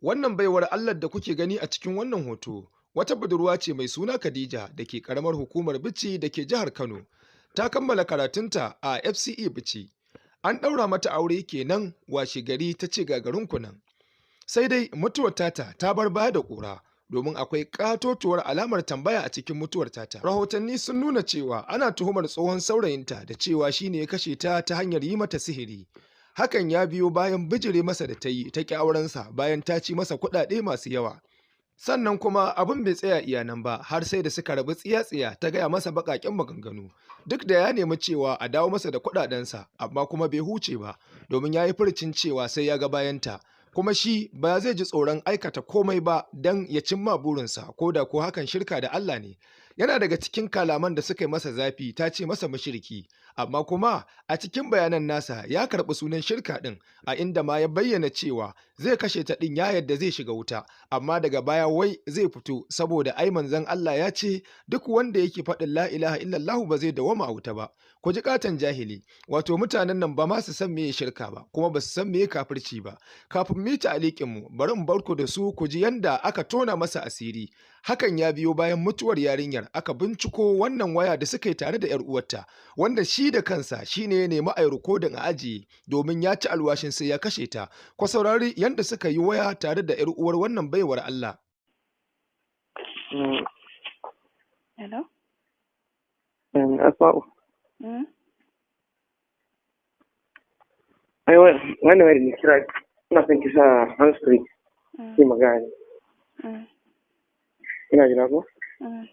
Wannan baiwar Allah da kuke gani a cikin wannan hoto wata budurwa ce mai suna Khadija da ke karamar hukumar Bichi da ke jihar Kano. Ta kammala karatunta a FCE Bichi. An ɗaura mata aure kenan, washe gari ta ce gagarinku nan. Sai dai mutuwar tata ta bar baya da ƙura, domin akwai ƙatotuwar alamar tambaya a cikin mutuwar tata. Rahotanni sun nuna cewa ana tuhumar tsohon saurayinta da cewa shine ya kashe ta ta hanyar yi mata sihiri. Hakan ya biyo bayan bijire masa da ta yi ta ƙi aurensa bayan ta ci masa kuɗaɗe masu yawa. Sannan kuma abin bai tsaya iya nan ba, har sai da suka rabu tsiya-tsiya ta gaya masa baƙaƙen maganganu. Duk da ya nemi cewa a dawo masa da kuɗaɗensa, amma kuma bai huce ba, domin ya yi furucin cewa sai ya ga bayanta. Kuma shi ba zai ji tsoron aikata komai ba don ya cimma burinsa, ko da ko hakan shirka da Allah ne. Yana daga cikin kalaman da suka yi masa zafi, ta ce masa mushriki, amma kuma a cikin bayanan nasa ya karɓi sunan shirka ɗin, a inda ma ya bayyana cewa zai kashe ta ɗin, ya yadda zai shiga wuta, amma daga baya wai zai fito saboda ai manzon Allah ya ce duk wanda yake faɗin la ilaha illallahu ba zai dawwama a wuta ba. Ku ji katon jahili, wato mutanen nan ba ma su san meye shirka ba, kuma ba su san meye kafirci ba. Kafin mu yi ta'aliƙin mu, bari in barku da su ku ji yanda aka tona masa asiri. Hakan ya biyo bayan mutuwar yarinyar, aka binciko wannan waya da suka yi tare da 'yar uwarta, wanda shi da kansa shine ya nemi a yi rikodin a ajiye domin ya ci alwashin sai ya kashe ta. Ku saurari yanda suka yi waya tare da 'yar uwar wannan baiwar Allah. Hello? Asma'u. Mm? Ai wannan wayar da kira, ina son ki sa hands free ki magana ne. Ina jira ko? Mm.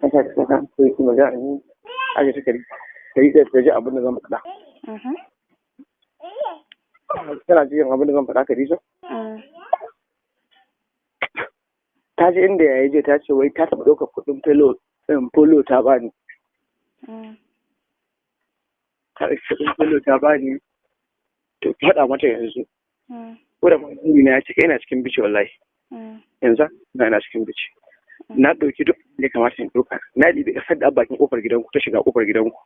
Ka sa ki sa hands free ki magana ne. Aje ta kari. Kari ta ji abin da zan faɗa. Kana jin abin da zan faɗa, Khadija? Mm. Ta ji inda yayi je ta ce wai ta taɓa ɗaukar kuɗin felo polo ta bani. Ta ɗauki kuɗin felo ta bani. To ki faɗa mata yanzu. Ko da buri na ya cika, ina cikin bici wallahi. Yanzu ina cikin bici. Na ɗauki duk da ya kamata in ɗauka. Na ɗibi ƙasar da a bakin ƙofar gidanku ta shiga ƙofar gidanku.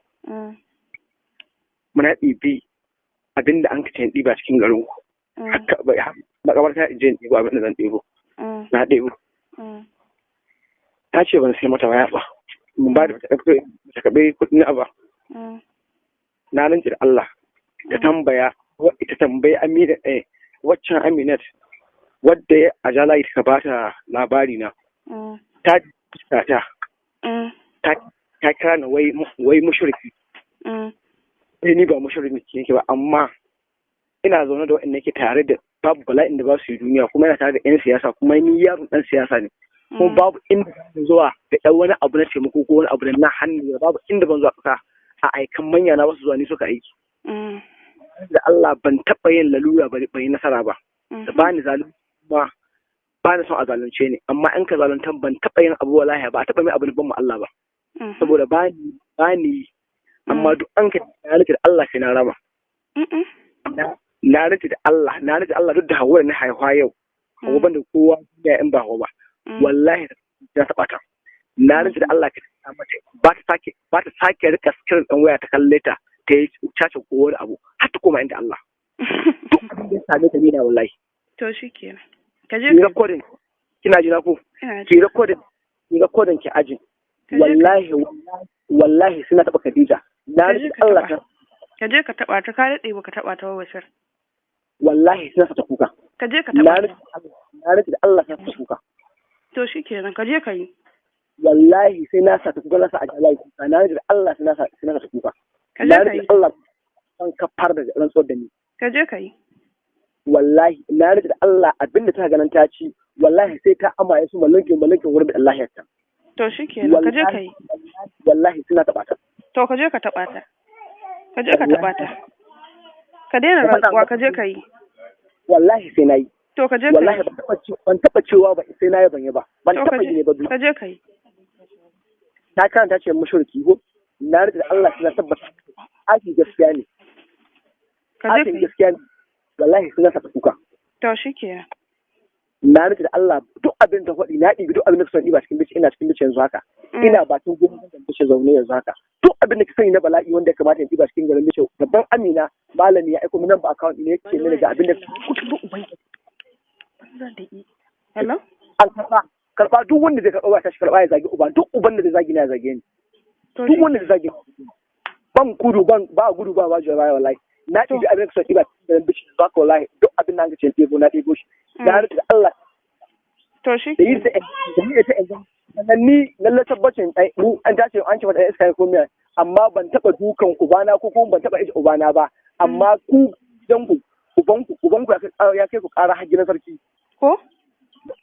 Muna ɗibi abin da an ka ce in ɗiba cikin garinku. Haka makabarta in je in ɗibo abin da zan ɗibo. Na ɗibo. Ta ce ban sai mata waya ba. Mun ba da ta karɓi kuɗi na ba. Na rantse da Allah. Ta tambaya, ita tambayi Amina, waccan Aminat wadda ya a jalayi ta ba ta labari na. Ta ta ta kira ni wai wai mushriki. Eh, ni ba mushriki yake ba, amma ina zaune da waɗanda nake tare da babu bala'in da ba su yi duniya, kuma ina tare da 'yan siyasa, kuma ni yaron ɗan siyasa ne. Kuma babu inda ban zuwa da ɗan wani abu na taimako ko wani abu da na hannu, babu inda ban zuwa ƙasa a aikan manya na basu zuwa ni suka aiki. Da Allah ban taɓa yin lalura ba ban yi nasara ba. Da ba ni zalunci kuma ba ni son a zalunce ni, amma in ka zalunta ban taɓa yin abu wallahi ba a taɓa mai abu ban mu Allah ba. Saboda ba ni amma duk an ka na rike da Allah sai na rama. Na rike da Allah, na rike da Allah duk da Hauwa da na haihuwa yau. Hauwa ban da kowa duniya in ba Hauwa ba. Wallahi na taɓa ta. Na rike da Allah ka ta mata ba ta sake ba ta sake rika screen ɗin waya ta kalle ta ta yi caca ko wani abu har ta koma inda Allah. Duk abin da ya same ta ni na wallahi. To shikenan. Ka je Ki recording. Kina jira ko? Ina Ki recording. Ki recording ki aji. Wallahi wallahi sai na taɓa Khadija. Na Ka je rike ka Allah taɓa. ta Ka je ka taɓa ta, ka daɗe baka taɓa ta ba, Bashir. Wallahi sai na sa ta kuka. Ka je ka Na taɓa rike ta. Na rike da Allah sai na sa ta kuka. To shikenan, ka je ka yi. Wallahi sai na sa ta kuka, na sa a jalai kuka. Na rike da Allah sai na sa ta kuka. Ka je Na ka rike yi. da Allah an kafar da rantsuwar da ni. Ka je ka yi. Wallahi na rike da Allah abinda ta ganin ta ci wallahi sai ta amaye su malinkin malinkin wurin da Allah ya ta. To shikenan, ka je ka yi. Wallahi sai na taɓa ta. To ka je ka taɓa ta. Ka je ka taɓa ta. Ka daina Ka faɗa rantsuwa, mata. ka je ka yi. Wallahi sai na yi. To ka je ka Wallahi yi. ban taɓa cewa ba sai na yi ban yi ba. Ban To ka taɓa yi je ne ba. ka je ka yi. Ta karanta ce mushriki ko na rike da Allah sai na tabbata aikin gaskiya ne. Ka je ka Aikin yi. gaskiya ne. Wallahi sai na sa ta kuka. To shikenan. Na rike da Allah duk abin da faɗi na ɗibi duk abin da son ɗiba cikin bici, ina cikin bici yanzu haka. Ina bakin gonar da bici zaune yanzu haka. Duk abin da ka sani na bala'i wanda ya kamata in ɗiba cikin garin bici, gaban Amina malami ya aiko min nan ba account ne yake mini ga abin da kuka bi uban. Zan daki. Hello? An karba karba, duk wanda zai karba ba shi karba ya zagi uba, duk uban da zai zagi na ya zage ni. To Duk shi wanda zai zagi, ban gudu, ban ba gudu ba ba wallahi. Na To. ɗibi abin da suka ɗiba da bishi ba ka, wallahi duk abin da an ce ɗebo na ɗebo shi. Na rantse da Allah. To shi Da yi da yi ta yanzu. Sannan ni lalle tabbacin ai ni an tace an ce mata iska ko miya, amma ban taba dukan ubana ko kuma ban taba ije ubana ba, amma ku dan ku ubanku ubanku ya kai ku kara har gidan sarki. Ko?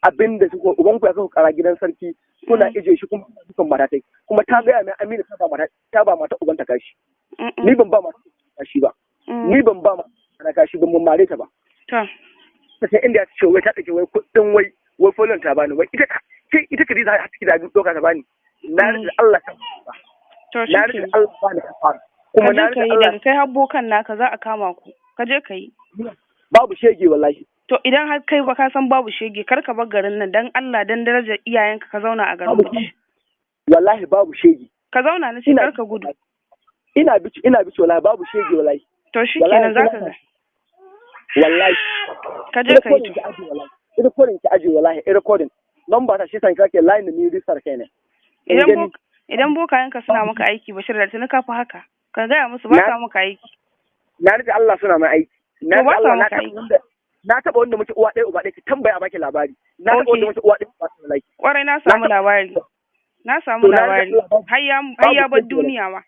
Abinda su ubanku ya kai ku kara gidan sarki, kuna ije shi kuma dukan mata tai, kuma ta gaya mai Aminu ta ba mata ubanta kashi. Ni ban ba mata kashi ba. Ni ban ba mata kashi ba, mun mare ta ba. To. Ta sai inda ya ce wai ta ɗauki wai kuɗin wai folon ta bani, wai ita sai ita Khadija har take da abin ɗauka ta bani. Na rantse da Allah ta ba. To shi Na rantse ke. da Allah ba ni kafara. Kuma Ka na je rantse ka yi Allah daga kai har bokan naka za a kama ku. Ka je ka yi. Babu shege wallahi. To idan har kai ba ka san babu shege, kar ka bar garin nan, dan Allah, dan darajar iyayenka ka zauna a garin Babu Bauchi. Wallahi babu shege. Ka zauna na ce, Ina kar ka gudu. Ina bici wallahi babu shege wallahi. To shi Wallahi kenan zaka ga. Wallahi. Ka je ka yi Recording to. ki aje wallahi. Recording ki aje wallahi, recording. Number ta shi san kake line da ni research kai ne. In Idan gani. idan bokayenka suna maka aiki, Bashir, da tuni ka fi haka. Ka gaya musu ba sa maka aiki. Na rantse Allah suna mai aiki. Na To ba rantse sa Allah na maka taɓa aiki. wanda na taɓa wanda muke uwa ɗaya uba ɗaya, ki tambaya a baki labari. Na taɓa wanda Okay. muke uwa ɗaya uba ɗaya wallahi. Kwarai na Na samu taɓa labari. Na samu To na rantse labari. Allah babu Har ya babu bar shege wallahi. duniya ma.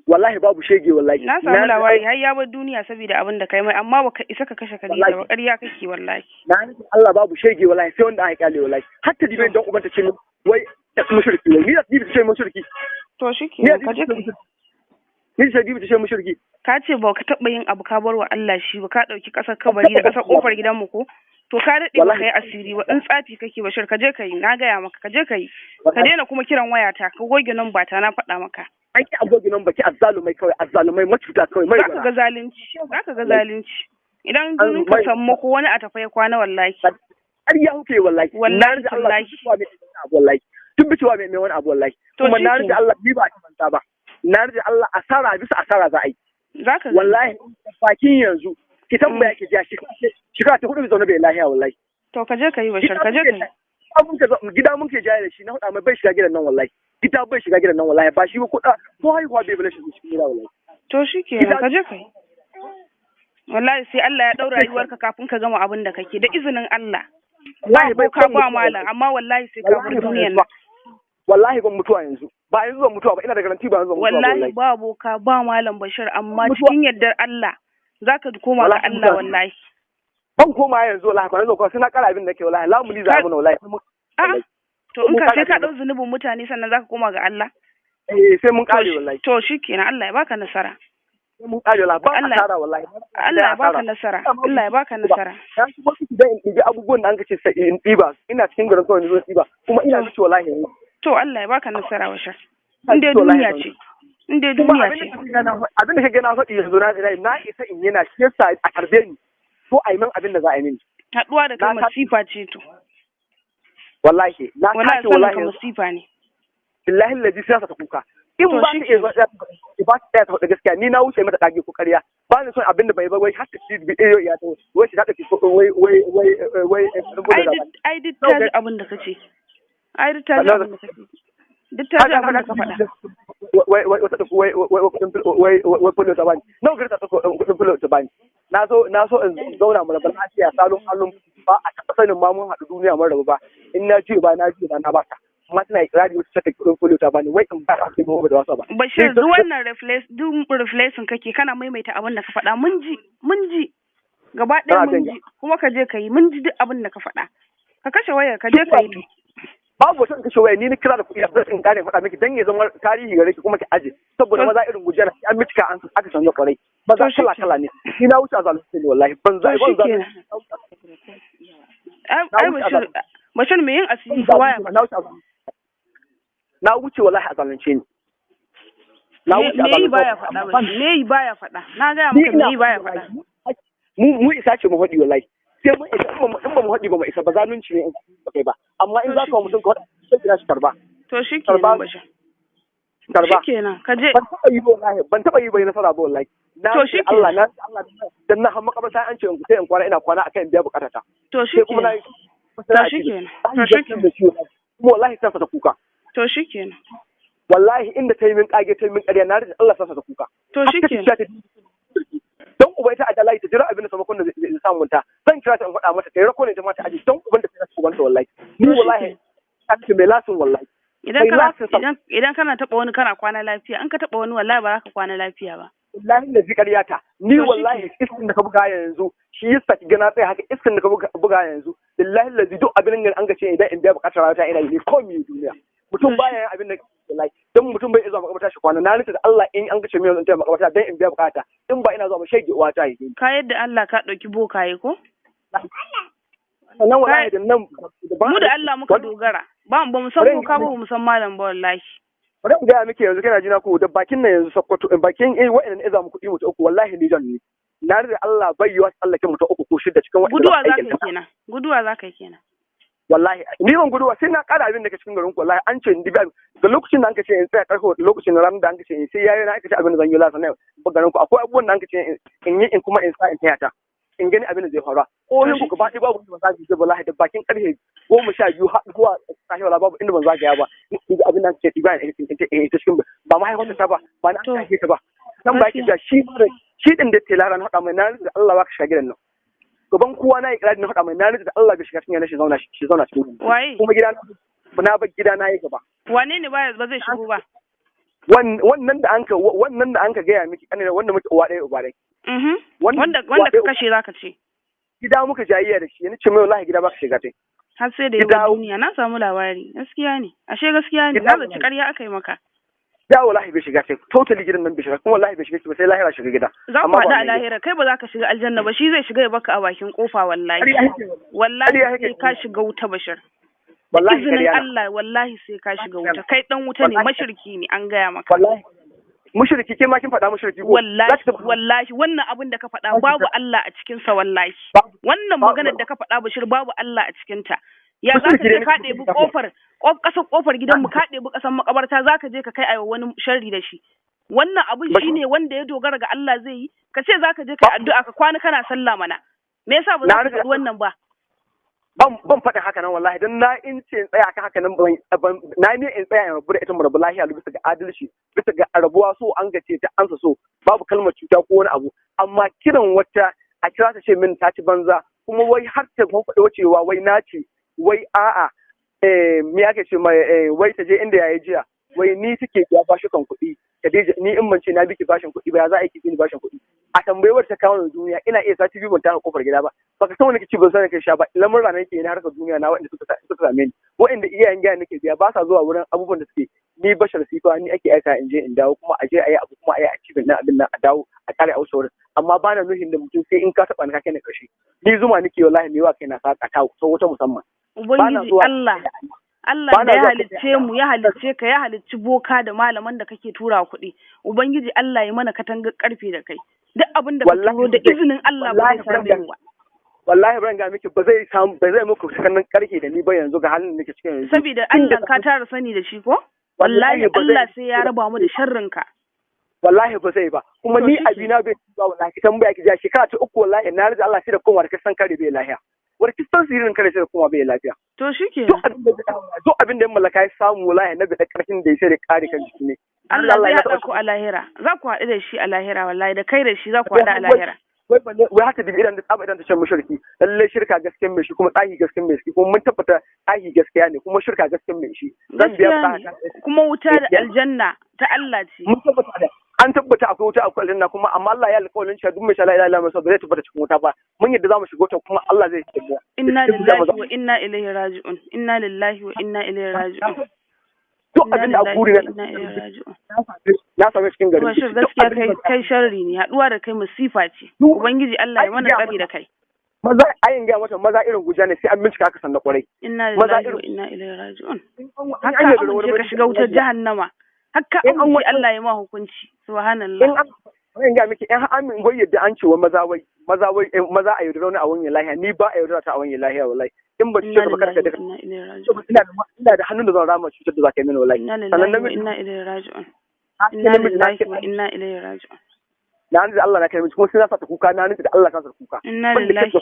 Wallahi babu shege wallahi. Na Na samu rantse labari Allah har ya bar duniya saboda abin da kai mai, amma baka isa ka kashe Khadija wallahi. ba, ƙarya kake wallahi. Na rantse Allah babu shege wallahi, sai wanda aka kyale wallahi. Har ta dibe To don ubanta ce min wai ta mushriki wai ni da dibe ta ce mushriki. To shi Ni da kenan ka dibe je ta ce ka yi. mushriki. Ni da dibe ta ce mushriki. Ka ce ba ka taɓa yin abu ka bar wa Allah shi ba, ka ɗauki ƙasar Ban kabari da taɓa ƙasar bar ƙofar gidanmu ko? To ka daɗe ba ka Wallahi yi asiri ba, in tsafi kake, Bashir, ka je ka yi, na gaya maka ka je ka yi. Ka wallahi daina kuma kiran wayata, ka goge namba ta, na faɗa maka. An ki agogi nan baki, azzalumai kawai, azzalumai macuta kawai mai Za ka gwara. ga zalunci, za ka ga zalunci. Idan An ka mai samu ko wani a tafa ya kwana wallahi. Har ya huke wallahi. Na Wallahi rantse Allah tallahi. duk cewa mai wani abu wallahi. Duk cewa mai wani abu wallahi. To Kuma shi na rantse kenan. Allah ni ba a manta ba. Na rantse Allah asara bisa asara za a yi. Za ka gani. Wallahi bakin yanzu ki tambaya ki ja shekara ta 4 zaune bai lahiya wallahi. To ka je ka yi, Bashir, Gida ka je muke ka yi. gida muke jaye da shi, na huda mai bai shiga gidan nan wallahi. Gida bai shiga gidan nan wallahi, ba shi ba ko ko haihuwa bai bala shi cikin gida wallahi. To shi kenan Gida ka je ka yi. Wallahi sai Allah ya ɗaura rayuwarka kafin ka gama abin da kake da izinin Allah. Ba Wallahi bai boka ban ba mutuwa malam, wallahi. amma wallahi sai ka bar Wallahi ban duniyan mutuwa. nan. Wallahi ban mutuwa yanzu. Ba yanzu ban mutuwa ba, ina da garanti ba yanzu ban mutuwa ba Wallahi wallahi. ba boka ba malam, Bashir, amma Mutuwa cikin yardar Allah zaka koma ga wallahi Allah mutuwa. wallahi. Ban koma yanzu wallahi, ba yanzu ko sai na kara abin da ke wallahi lamuni za Ka a mana wallahi. A'a Wallahi. to in Mun ka kara sai ka abin da ɗau zunubin mutane sannan zaka koma ga Allah. Eh, sai mun To kare shi wallahi. to shikenan, Allah ya baka nasara. Sai mun kare wallahi, ba Allah asara wallahi. Allah ya baka Asara. nasara. Allah ya baka nasara. Na shigo ciki dan in ɗibi abubuwan da an ce sai in ɗiba. Ina cikin garin kawai zo ɗiba. Kuma ina To miki wallahi yanzu. to Allah ya baka nasara, Bashir. Ina In dai miki wallahi duniya yanzu. ce. In dai Kuma duniya abin ce. da kake gana abin da kake gana faɗi yanzu na isa in yana shi yasa a tarbe ni ko a yi min abin da za a yi mini. Haɗuwa da kai Na tashi masifa ce to. wallahi na Wallahi tashi sanin wallahi ka yanzu. masifa ne. Billahi lazi sai ta kuka. In To ba ta iya shikenan. zuwa ba ta tsaya ta faɗi gaskiya, ni na wuce mata kage ko ƙarya. Ba ni son abin da bai ba, wai har ta ci bi ya ta wai ta ɗauki wai wai wai wai Ai duk ai duk ta ji abin da kace. Ai duk ta ji abin da kace. Duk ta ji abin da ka faɗa. Wai wai wata ɗauki wai wai kuɗin wai wai fulo ta bani. Nawa gari ta ɗauko kuɗin fulo ta bani. Na so in zauna mu rabu lafiya salon alum, ba a taɓa sanin ma mun haɗu duniya mun rabu ba. In na juye ba na juye ba na bata. Amma tana ikirari wata ta kuɗin fulo ta bani, wai in ba ta ba da wasa ba. Bashir, duk wannan reflex duk reflexin kake kana maimaita abin da ka faɗa, mun ji, mun ji gaba ɗaya, Tana mun jin ji, kuma ka je ka yi, mun ji duk abin da ka faɗa. Ka kashe wayar, ka je ka yi to. Babu wata in kashe waya, ni na kira da kuɗi a in kare faɗa miki dan ya zama tarihi gare ki kuma ki aje, saboda maza irin gujera an mitika an aka canza kwarai maza To shi kala kala ne. Ni na wuce a zalunce ne wallahi, ban To za ban shikenan. Ai Na ai wuce a Bashir, Bashir, me yin asiri fa waya zalunce, na wuce a zalunce, na wuce wallahi a zalunce ni, na me wuce a me yi zalunce. baya faɗa, Bashir, me yi baya faɗa, na gaya Ni maka ina me yi baya faɗa. Mu isa ce mu faɗi wallahi, sai mun isa. In ba mu faɗi ba mu isa ba, zalunci ne in ba kai ba, amma in To za ka wa mutum ka faɗa sai kira shi karba To shikenan karba. Bashir. Karba. Shikenan, ka je. Ban taɓa yi ba wallahi, ban taɓa yi ba nasara ba wallahi. Na To shikenan. Allah na Allah dan na har makabarta an ce in sai in kwana ina kwana akan in biya bukatata. To Sai kuma na shikenan. To shikenan. To shikenan. Kuma wallahi sai ta kuka. To shikenan. Wallahi inda ta yi min kage ta yi min ƙarya na rage Allah sa ta kuka. To shikenan. Don uba ita a dalayi ta jira abin da samakon da zai samu ta. Zan kira ta in faɗa mata ta yi rako ne ta mata aji don uban da ta rasa ubanta wallahi. Ni wallahi ta ce mai lasin wallahi. Idan kana taɓa wani kana kwana lafiya, in ka taɓa wani wallahi ba za ka kwana lafiya ba. Wallahi da zikariya ta. Ni wallahi iskan da ka buga yanzu shi yasa ki gana tsaya haka iskan da ka buga yanzu billahi lazi duk abin da an ga ce idan in biya bukatar rayuwa ina yi ko mi duniya. Mutum baya yin abin da wallahi dan mutum bai zuwa makabarta shi kwana na rita da Allah in an kace min yanzu in tafi makabarta dan in biya bukata in ba ina zuwa ba shege uwa ta yi. Ka yadda Allah ka dauki bokaye ko? Sannan wallahi da nan mu da Allah muka dogara ba mu san boka ba mu san malam ba wallahi. Bari in gaya miki yanzu kana jina ko da bakin nan yanzu Sokoto bakin eh wa'annan iza mu kuɗi mutu uku wallahi ni jan ne. Na rita Allah bai yiwa tsallake mutu uku ko shida cikin wa'annan. Guduwa za ka kenan. Guduwa za ka kenan. Wallahi ni ban guduwa sai na ƙara abin da ke cikin garin ku wallahi an ce ni ga lokacin da an ce in tsaya karfe lokacin ranar da an ce in sai yayi na aka ce abin da zan yi lasa na garin ku akwai abubuwan da an ce in yi in kuma in sa in taya ta in gani abin da zai faru ko yin ku gaba ɗaya babu inda ban zagaye wallahi da bakin karfe 12 har zuwa safe wala babu inda ban zagaya ba in ga abin da an ce ba in ta cikin ba mahaifar ta ba ba na an ta ba san ba ki da shi shi din da telara na haɗa mai na da Allah ba ka shiga gidan nan gaban kowa na ikirari na faɗa mai na da Allah bai shiga cikin yana shi zauna shi zauna cikin waye kuma gida na bar gida na yi gaba wane ne ba zai shigo ba wannan da anka wannan da anka gaya miki kanina wanda muke uwa ɗaya uba ɗaya wanda wanda ka kashe zaka ce gida muka jayayya da shi yana ce mai wallahi gida baka shiga tai har sai da yawa duniya na samu labari gaskiya ne ashe gaskiya ne na zaci ƙarya aka yi maka da wallahi bai shiga sai totally gidan nan bai shiga kuma wallahi bai shiga ba sai lahira shiga gida za ku haɗu a lahira kai ba za ka shiga aljanna ba shi zai shiga ya baka a bakin kofa wallahi wallahi sai ka shiga wuta Bashir wallahi izinin Allah wallahi sai ka shiga wuta kai dan wuta ne mashirki ne an gaya maka wallahi mushriki ke ma kin faɗa mushriki ko wallahi wallahi wannan abin da ka faɗa babu Allah a cikin sa wallahi wannan maganar da ka faɗa Bashir babu Allah a cikin ta ya za ka je ka ɗebi kofar ƙasar kofar gidanmu ka ɗebi ƙasar makabarta za ka je ka kai a wani sharri da shi wannan abun shine wanda ya dogara ga Allah zai yi ka ce za ka je kai addu'a ka kwana kana sallah mana me yasa ba za ka faɗi wannan ba ban faɗin haka nan wallahi don na in ce in tsaya akan haka nan ban na ne in tsaya in rabu da ita mu rabu lahiya bisa ga adalci bisa ga rabuwa so an gace ta ansa so babu kalmar cuta ko wani abu amma kiran wata a kira ta ce min ta ci banza kuma wai har ta faɗo cewa wai na ce wai a'a me ake ce mai wai ta je inda yayi jiya wai ni take biya bashukan kuɗi Khadija ni in ban ce na biki bashin kuɗi ba ya za a yi ki bini bashin kuɗi a tambayewar ta kawo ni duniya ina iya sati biyu ban taka kofar gida ba baka san wani kici ban san kai sha ba lamurra nake na harkar duniya na waɗanda suka same ni waɗanda iyayen gida nake biya ba sa zuwa wurin abubuwan da suke ni bashar sifa ni ake aika in je in dawo kuma a je a yi abu kuma a yi a cibin na abin nan a dawo a kare a wuce wurin amma ba na nuhin da mutum sai in ka taɓa ni ka kai ni ƙarshe ni zuma nake wallahi me wa kai na saka ta wata musamman Ubangiji Allah Allah da ya halicce mu ya halicce ka ya halicci boka da malaman da kake tura kuɗi Ubangiji Allah ya mana katangar karfe da kai duk abin da ka turo da izinin Allah ba zai same mu ba wallahi ban ga miki ba zai samu ba zai muku katangar karfe da ni ba yanzu ga halin da nake cikin yanzu saboda Allah ka tara sani da shi ko wallahi Allah sai ya raba mu da sharrin ka wallahi ba zai ba kuma ni abina bai ba wallahi ki tambaya ki ja shekara ta uku wallahi na rija Allah sai da kowa da kasan kare bai lahiya wani kistan sirrin kare sai da kuma bai lafiya. To shi ke. Duk abin da ya mallaka ya samu wallahi na da karfin da ya sai da kare kan jiki ne. Allah zai haɗa ku a lahira. Za ku haɗu da shi a lahira wallahi da kai da shi za ku haɗu a lahira. Wai haka dibi idan da tsaba idan ta ce mushriki lalle shirka gaskiyar mai shi kuma tsahi gaskiyar mai shi kuma mun tabbata tsahi gaskiya ne kuma shirka gaskiyar mai shi. Zan biya kuma wuta da aljanna ta Allah ce. Mun tabbata da an tabbata akwai wuta akwai aljanna kuma amma Allah ya alƙawarin cewa duk mai sha la ilaha illallah ba zai tabbata cikin wuta ba mun yadda zamu shiga wuta kuma Allah zai shiga inna lillahi wa inna ilaihi raji'un inna lillahi wa inna ilaihi raji'un duk abin da guri na na same cikin garin Bashir gaskiya kai kai sharri ne haduwa da kai musifa ce ubangiji Allah ya mana tsari da kai maza ayin ga mata maza irin guja ne sai an bincika aka san da kwarai inna lillahi wa inna ilaihi raji'un haka amince ka shiga wutar jahannama hakka amince Allah ya ma hukunci subhanallah in an ga miki in amin goyi yadda an cewa maza wai maza wai maza a yaudara wani a wani lahiya ni ba a yaudara ta a wani lahiya wallahi in ba cutar ba karka da ina da hannun da zan rama cutar da za ka yi mini wallahi sannan namiji inna ilaihi raji'un Na kai Inna namiji, na lillahi kai wa inna ilaihi raji'un. Na rantse da Allah na kai namiji, kuma sai na sa ta kuka. Na rantse da Allah ta sa ta kuka. Inna Wanda lillahi.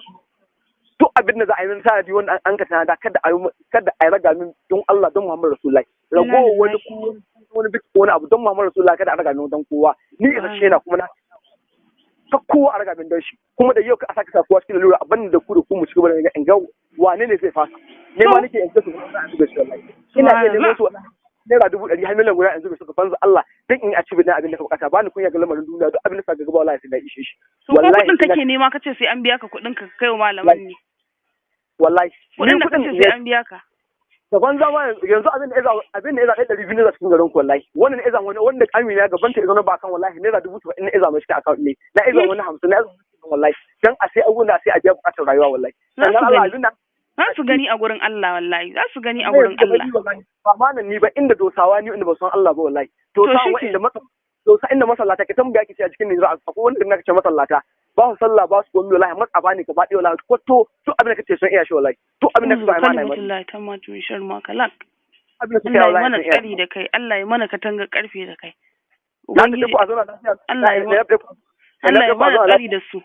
Duk abin da za a yi min sanadi wanda an ka tanada, kada a yi raga min, don Allah, don Muhammadu Rasulullahi. Ragowar wani ko wani biki ko wani abu, don Muhammadu Rasulullahi kada a raga min don kowa. Ni isasshe na, kuma na ka kowa a raga min don shi. Kuma da yau ka a saka sa kowa cikin lalura, abin da ku da ku mu ci gaba da in ga wane ne zai fasa. Ne ma nake in ga su a zuba shi wallahi. Ina iya neman su wallahi ₦100,000 har 1,000,000 in zuba suka fansa Allah don in a ci bin abin da ka bukata. Ba ni kunya ga lamarin duniya, duk abin da ka gaba wallahi sai na ishe shi. To ko Wallahi kuɗin sai na- kake nema kace sai an biya ka kuɗin ka kai wa malaman ne? Wallahi ni Kuɗin da kuɗin kace sai an biya ka. Gaban zama yanzu abin da ya zaɓe 200 ne za cikin garin ku wallahi. Wannan ya wani wanda Amina gaban ta ya zauna ba kan wallahi ₦70,000 na iza mai cikin account ne, na iza wani 50, na iza wani wallahi, dan a sai abubuwan da sai a biya bukatar rayuwa wallahi. Za su Sannan Allah gani. abin da Za su gani a gurin Allah wallahi. Za su gani a gurin Allah. Ba ma nan ni ba, inda dosawa ni inda ba san Allah ba wallahi. Dosawa Shike. Inda masa dosa inda masallata ke tambaya ki ce a cikin Nijar akwai wanda na kace masallata ba su sallah ba su komi wallahi, matsafa ne gaba ɗaya wallahi, ko to duk abin da kace sun iya shi wallahi, duk abin da kace ai ma na mai Kalimatullahi tammatu min sharri ma khalaq. Abin da suke Allah ya wallahi mana sun iya. tsari da kai. Allah ya mana katanga karfe da kai. Na Ubangiji tafi ku a zauna lafiya. Allah ya Allah ya mana tsari da su.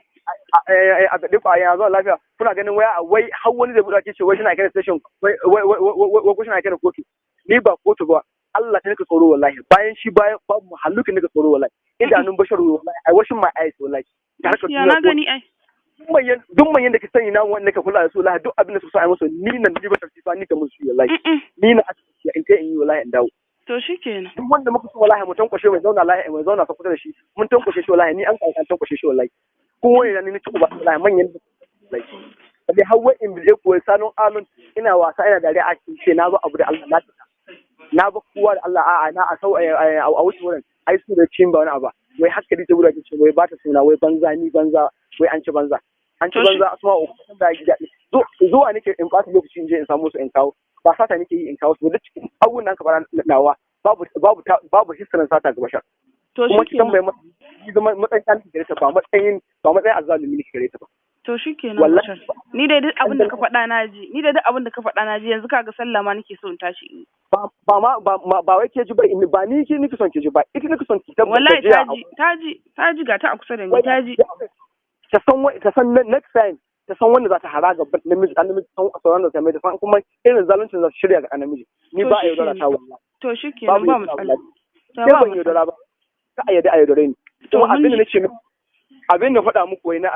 A daɗe ku a yanzu lafiya. Kuna ganin waya wai har wani zai buɗe ce wai shi na kai station, wai wai wai wai ko shi na kai kotu. Ni ba kotu ba, Allah ta nika tsoro wallahi. Bayan shi bayan babu mahallukin nika tsoro wallahi. Idanun basharu wallahi, I washing my eyes wallahi. Da harkar Gaskiya na duniya ko gani ai. duk manyan da ka sani na wanda ka kula da su wallahi, duk abin da su sa ai musu, ni nan ni bashar ba ni ka musu wallahi. Mm-mm. Ni na asibiti in kai in yi wallahi in dawo. To shikenan. Duk wanda muka so wallahi mu tankwashe mai zauna lahi mai zauna sa kusa da shi, mun tankwashe shi wallahi, ni an kai an tankwashe shi wallahi. Ko wani na ni ci uba wallahi manyan wallahi. Sai har wai in bile ko sanon alun ina wasa ina dariya a cikin ce na ba abu da Allah na tsaka. Na ba kowa da Allah a'a na a sau a wuce wurin ai su da cin ba wani abu wai haka dai ta ce wai ba ta suna wai banza ni banza wai an ci banza an ci To shi- banza asma uku da gida zuwa nake in ɓata lokaci in je in samu su in kawo, ba sata nake yi in kawo su ba. Duk cikin abubuwan da aka fara nawa babu babu babu hissirin sata ga bashar. To Kuma ki shikenan. tambaye ni zama matsayin ɗan gare ta, ba matsayin ba matsayin azzalumi nake gare ta ba. To shikenan Wallahi. Bashar. Ni dai duk abin da ka faɗa na ji. Ni dai duk abin da ka faɗa na ji, yanzu kaga sallah ma nake so in tashi in yi. Ba ba ma ba ba wai ke ji ba, ba ni ke nake son ke ji ba, ita nake son ki tabbata Wallahi jiya ta ji, ta ji, ta ji, ga ta a kusa da ni, ta ji. Ta san ta san next time ta san wanda za ta hara ga namiji ɗan namiji, san sauran da ta mai, ta san kuma irin zaluncin za su shirya ga ɗan namiji. Ni To ba a yaudara ta shikenan. wallahi. To shikenan Babu ba yaudara matsala. wallahi. To Sai ba ban matsala. yaudara ba, ka a yarda a yaudare ni. To Kuma mun abin da ji. nace miki, abin da faɗa muku wai na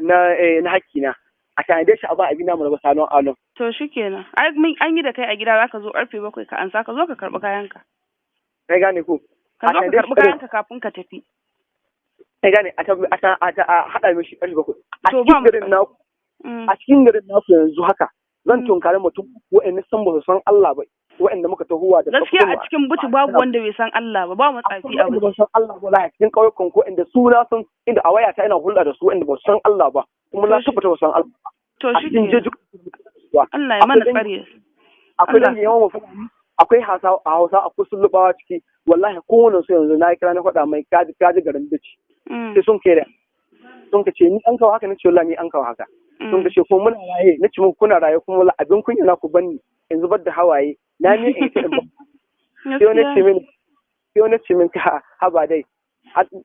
na hakki na a tanade shi a ba abin namu na ba salon alon. To shikenan. Ai mun an yi da kai a gida zaka zo karfe 7 ka ansa, ka zo ka karɓi kayanka. Kai gane ko? Ka A zo ka tanade shi karɓi kayanka kafin ka tafi. Kai gane, a haɗa mishi karfe 7 a To ba cikin garin matsala. naku. A cikin garin naku yanzu haka zan tunkari mutum wa'anda san ba su san Allah ba, wa'anda muka tahowa da Gaskiya a cikin buci babu wanda bai san Allah ba, ba matsafi a wa'anda buci. ba su san Allah ba wallahi, cikin ƙauyukan ko inda su na san inda a wayata ina hulɗa da su wa'anda ba su san Allah ba, kuma na To shi tabbata ba su san Allah ba. To A cikin shikenan. jejukan Allah ya akwai mana dangi tsari da su. Akwai Allah. dangi yawan Fulani, akwai Hausa a Hausa, akwai Sullubawa ciki wallahi. Kowane su yanzu na kira na faɗa mai kaji kaji garin bici. Sai sun kai da sun ka ce ni an kawo haka, nace wallahi ni an kawo haka. Sun ka ce ko muna raye, nace muku kuna raye, kuma wallahi abin kunya na ku banni in zubar da hawaye na ni in ta in ba. Sai wani ce Gaskiya. min sai wani ce min ka haba dai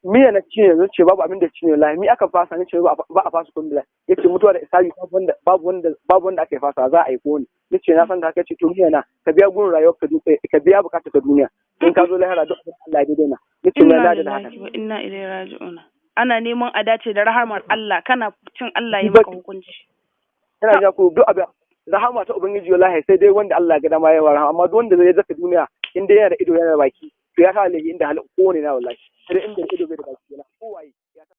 miya na ci yanzu ce babu abin da ci ne wallahi, mi aka fasa? Nace ba a fasa kumbila. Yace mutuwa da isabi babu wanda babu wanda babu wanda aka fasa, za a yi ko ne. Nace na san da haka. Yace to miya na ka biya gurin rayuwar ka ka biya bukatar ka duniya, in ka zo lahira duk abin Allah ya daidai na. Nace na Inna da da haka. lillahi wa inna ilaihi raji'un. Ana neman a dace da rahamar Allah, kana cin Allah ya maka hukunci. Yana ja ku duk abin rahama ta ubangiji wallahi sai dai wanda Allah ya ga dama ya wa rahama, amma duk wanda zai zaka duniya in dai yana da ido yana da baki to ya sa laifi inda halin kowane na wallahi, sai dai inda ido bai da baki yana.